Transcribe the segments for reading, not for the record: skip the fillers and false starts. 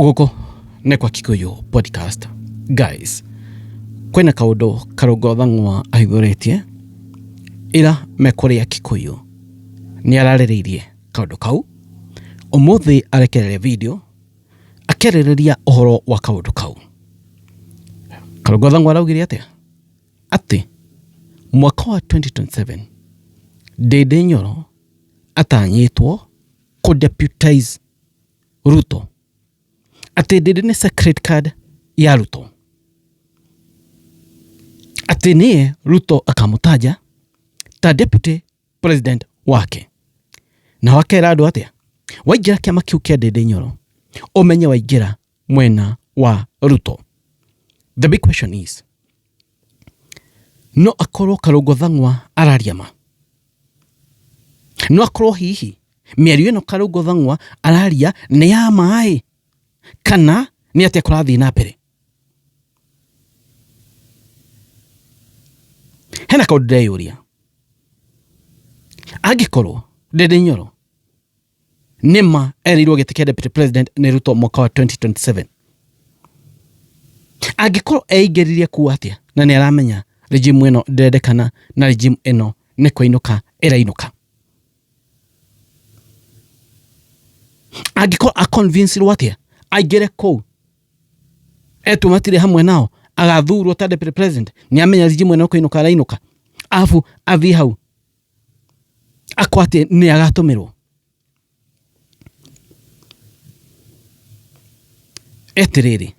Gũkũ nĩ kwa Kikuyu podcast. Guys, kwĩna kaũndũ Karũngo Thang'wa ahithũrĩtie ira me kũrĩa Kikuyu. Nĩ ararĩrĩirie kaũndũ kau. Ũmũthĩ arekereria video akĩarĩrĩria ũhoro wa kaũndũ kau. Karũngo Thang'wa araugire atĩa? Atĩ mwaka wa 2027 Ndĩndĩ Nyoro atanyĩtwo kũ deputize Ruto. Atĩ Ndĩndĩ nĩ sacred card ya Ruto. Atĩ nĩye Ruto akamũtaja ta deputy president wake. Nao akera andũ atĩa? Waingĩra kĩama kĩu kĩa Ndĩndĩ Nyoro, ũmenye waingĩra mwena wa Ruto. The big question is, no akorwo Karũngo Thang'wa araria ma? No akorwo hihi mĩario ĩno Karũngo Thang'wa araria nĩ ya ma-ĩ, kana nĩ atĩa kũrathiĩ na mbere? Hena kaũndũ ndĩreyũria, angĩkorwo Ndindi Nyoro nĩma erĩirwo gĩtĩ kĩa deputy president nĩ Ruto mwaka wa 2027, angĩkorwo eingĩririe kuo atĩa na nĩ aramenya regime ĩno ndĩrendekana na regime ĩno nĩ kũinũka ĩrainũka? Angĩkorwo aconvincirwo atĩa aingĩre kũu etwo matirĩ hamwe nao agathurwo ta deputy president, nĩ amenya regime ĩno kũinũka arainũka, arabu athiĩ hau akwa atĩ nĩ agatũmĩrwo? Etĩrĩrĩ,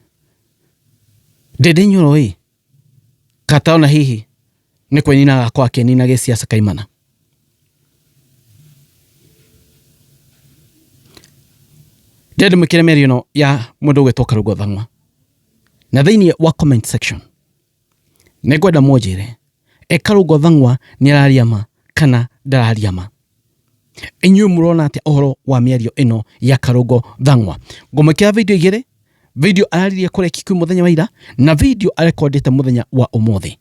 Ndĩndĩ Nyoro ĩ, kata ona hihi nĩ kwĩnina agakorwo akĩnina gĩsiasa kaimana. Ndĩrenda ndĩmwĩkĩre mĩario ĩno ya mũndũ ũgwĩtwo Karũngo Thang'wa, na thĩinĩ wa comment section nĩ ngwenda mũnjĩre e Karũngo Thang'wa nĩ araria ma kana ndararia ma. Inyuĩ mũrona atĩa ũhoro wa mĩario ĩno ya Karũngo Thang'wa? Ngũmwĩkĩra video igĩrĩ, video araririe kũrĩa Kikuyu mũthenya wa ira na video arekondĩte mũthenya wa ũmũthĩ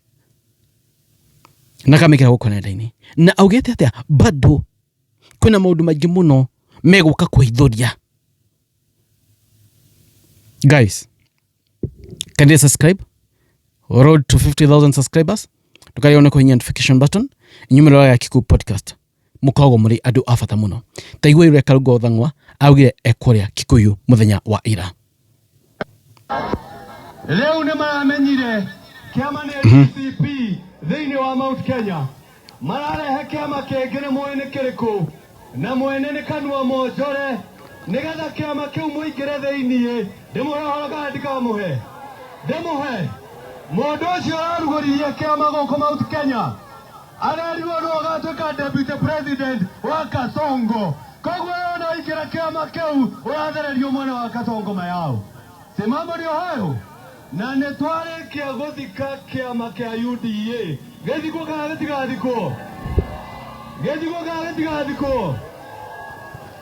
na akamĩkĩra gũkũ nenda-inĩ, na augĩte atĩa bado kwĩna maũndũ maingĩ mũno megũka kũhithũria. Guys, kindly subscribe, road to 50,000 subscribers. Ndũkariganĩrwo nĩ kũhihinya notification button. Inyuĩ mũroraga ya Kikuyu podcast mũkoragwo mũrĩ andũ a bata mũno. Ta iguai ũrĩa Karũngo Thang'wa augire ekũrĩa Kikuyu mũthenya wa ira. Rĩu nĩ maramenyire kĩama nĩ DCP thĩinĩ wa Mount Kenya. Mararehe kĩama kĩngĩ nĩ mũĩ nĩ kĩrĩkũ, na mwene nĩ Kanua Monjore, nĩgetha kĩama kĩu mũingĩre thĩinĩ. Ndĩmũhe ũhoro kana ndikamũhe? Ndĩmũhe. Mũndũ ũcio ũrarugũririe kĩama gũkũ Mount Kenya arerirwo nĩwe ũgatuĩka deputy president wa Kasongo. Koguo wewe unaingĩra kĩama kĩu ũrathererio mwena wa Kasongo mayao. Si mambo ndio hayo? Na nĩ twarĩkia gũthika kĩama kĩa UDA. Gĩthikwo kana gĩtigathikwo? Gĩthikwo kana gĩtigathikwo?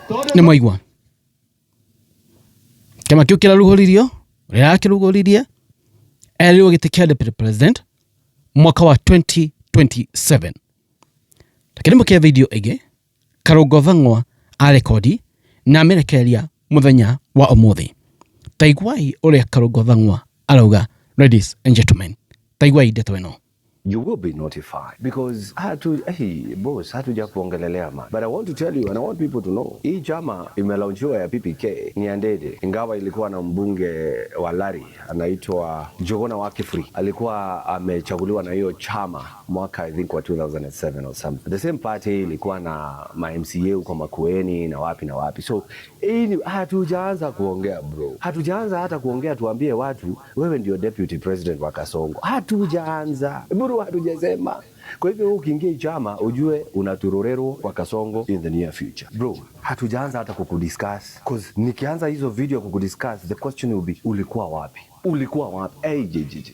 Tondũ Nĩ mwaigua kĩama kĩu kĩrarugũririo, ũrĩa arakĩrugũririe erirwo gĩtĩ kĩa deputy president mwaka wa 2027. Reke ndĩmũkĩre video ĩngĩ Karũngo Thang'wa arekodi na amĩrekereria mũthenya wa ũmũthĩ. Ta iguai ũrĩa Karũngo Thang'wa arauga, ladies and gentlemen, ta iguai ndeto ĩno. You will be notified because hatu, hey, boss, hatuja kuongelelea man. But I want to tell you and I want people to know, hii chama imelaunchiwa ya PPK ni ya Ndede, ingawa ilikuwa na mbunge wa Lari anaitwa Njuguna wa Kifri, alikuwa amechaguliwa na hiyo chama mwaka I think wa 2007 or something. The same party ilikuwa na ma MCA huko Makueni na wapi na wapi. So hii hatujaanza kuongea bro, hatujaanza hata kuongea tuambie watu wewe ndio deputy president wa Kasongo. Hatujaanza bro, hatujasema. Kwa hivyo ukiingia chama ujue unaturorerwo kwa Kasongo in the near future bro. Hatujaanza hata kukudiscuss, cause nikianza hizo video kukudiscuss the question will be ulikuwa wapi? Ulikuwa wapi? Hey, j, j, j.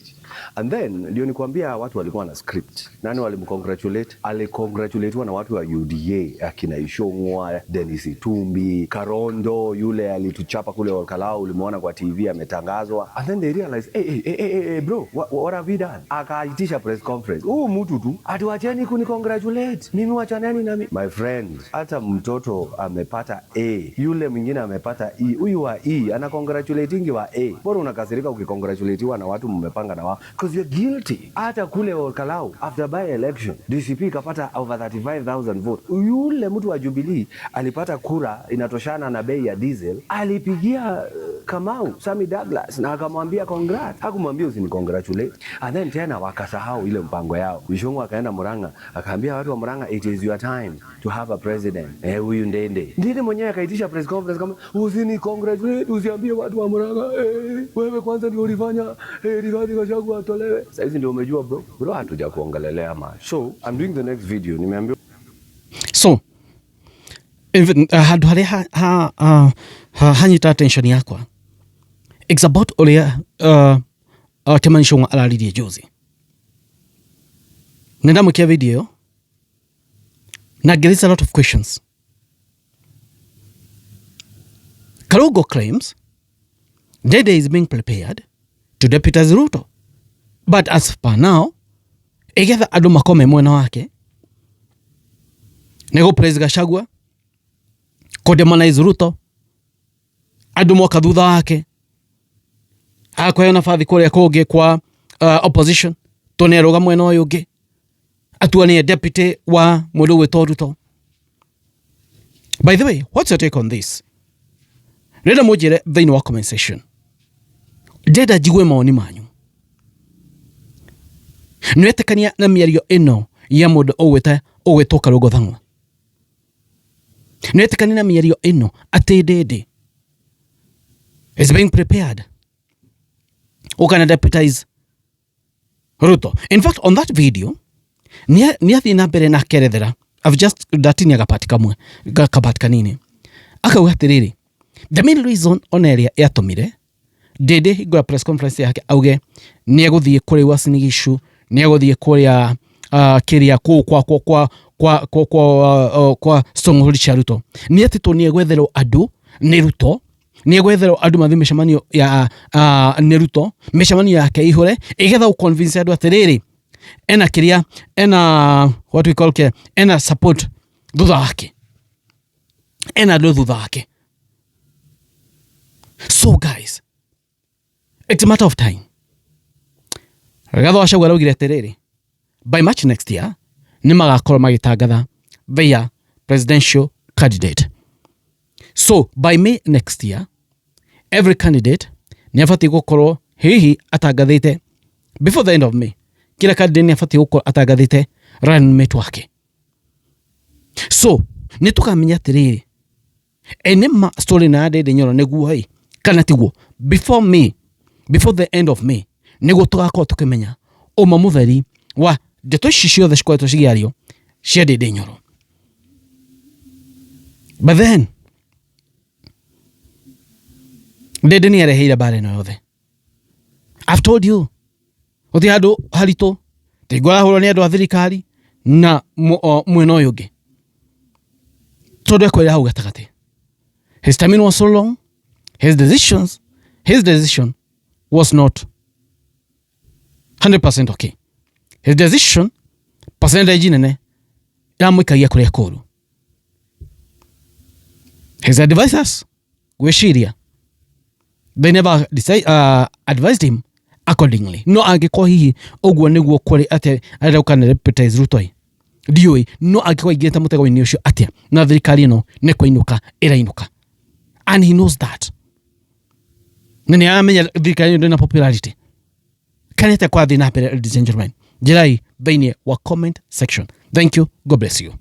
And then ndio nikwambia watu walikuwa na script. Nani walimcongratulate? Alicongratulatiwa na watu wa UDA, akina Ishongwa, Dennis Itumbi, Karondo yule alituchapa kule Olkalou, ulimuona kwa TV ametangazwa. And then they realized, hey, hey, hey, hey, hey, bro, what have we done? Akaitisha press conference. Huu mtu tu Ati wacheni kuni congratulate mimi, wachaneni nami. My friend, hata mtoto amepata A, yule mwingine amepata E, huyu wa E ana congratulatingi wa A. Bora unakasirika ukicongratulatiwa na watu mmepanga na wao, because you're guilty. Hata kule Olkalau after by election DCP ikapata over 35,000 vote. Yule mtu wa Jubilee alipata kura inatoshana na bei ya diesel, alipigia Kamau Sammy Douglas na akamwambia congrats, hakumwambia usini congratulate. And then tena wakasahau ile mpango yao. Ichung'wah akaenda Murang'a akaambia watu wa Murang'a, it is your time to have a president. Eh, huyu Ndindi Ndindi mwenyewe akaitisha press conference kama usini congratulate, usiambie watu wa Murang'a, eh, wewe kwanza ndio ulifanya Rigathi Gachagua atolewe. Sasa hizi ndio umejua bro, bro, hatuja kuongelelea man. So I'm doing the next video, nimeambiwa So even handũ harĩa hanyita attention yakwa, it's about ũrĩa Kimani Ichung'wah araririe juzi. Nĩ ndamũkia video ĩyo na ngĩraise a lot of questions. Karungo claims Ndindi is being prepared to deputize Ruto, but as per now igetha andũ makome mwena wake nĩ gũ praise Gachagua, kũdemonize Ruto, andũ moka thutha wake akũheo nabathi kũrĩa kũngĩ kwa opposition to nĩ arũga mwena ũyũ ũngĩ atuanie deputy wa mũndũ ũgwĩtwo Ruto. By the way, what's your take on this? Rĩrĩa mũnjĩre thĩinĩ wa comment section, ndĩrenda njigue mawoni manyu. Nĩwetĩkania na mĩario ĩno ya mũndũ ũgwĩtwo Karungo Thang'wa? Nĩwetĩkania na mĩario ĩno atĩ Ndindi is being prepared ũkana deputize Ruto? In fact, on that video nĩ athiĩ na mbere na akerethera. I've just ndatinia gapati kamwe, kapati kanini, akauga atĩrĩrĩ, the main reason ona ĩrĩa yatũmire Ndindi hingo ya press conference yake auge nĩ egũthiĩ kũrĩa Uasin Gishu, nĩ egũthiĩ kũrĩa kĩrĩa kũu kwa stronghold cia Ruto, nĩ atĩ to nĩ egwetherwo andũ nĩ Ruto, nĩ egwetherwo andũ mathiĩ mĩcemanio ya nĩ Ruto, mĩcemanio yake ihũre ĩgetha gũ-convince andũ atĩrĩrĩ ena kĩrĩa ena what we call ke ena support thutha wake, ena andũ thutha wake. So guys, it's a matter of time. Rigathi Gachagua araugire atĩrĩrĩ, by March next year nĩ magakorwo magĩtangatha their presidential candidate. So by May next year every candidate nĩ abatiĩ gũkorwo hihi atangathĩte, before the end of May kila candidate nĩ abatiĩ gũkorwo atangathĩte running mate wake. So nĩ tũkamenya atĩrĩrĩ, ĩ nĩ ma story na Ndindi Nyoro nĩguo ĩ kana tiguo. Before May, before the end of May, nĩguo tũgakorwo tũkĩmenya ũma mũtheri wa ndeto ici ciothe cikoretwo cikĩario cia Ndindi Nyoro. But then Ndindi nĩ areheire mbara ĩno yothe. I've told you gũtirĩ handũ haritũ tingũ arahũrwo nĩ andũ a thirikari na mwena ũyũ ũngĩ tondũ ekwĩra hau gatagatĩ. His timing was so long, his decision was not 100% okay. His decision percentage nene ĩramũikagia kũrĩa kũru. His advisors gwĩciria they never advised him accordingly. No angĩkorwo hihi ũguo nĩguo kũrĩ atĩ arenda gũka na deputize Ruto ĩ ndiũĩ, no angĩkorwo aingĩrĩte mũtego-inĩ ũcio atĩa na thirikari ĩno nĩ kũinũka ĩrainũka, and he knows that, na nĩ aramenya thirikari ĩno ndĩna popularity kanete kwathiĩ na mbere. Ladies and gentlemen, njĩrai thĩinĩ wa comment section. Thank you, God bless you.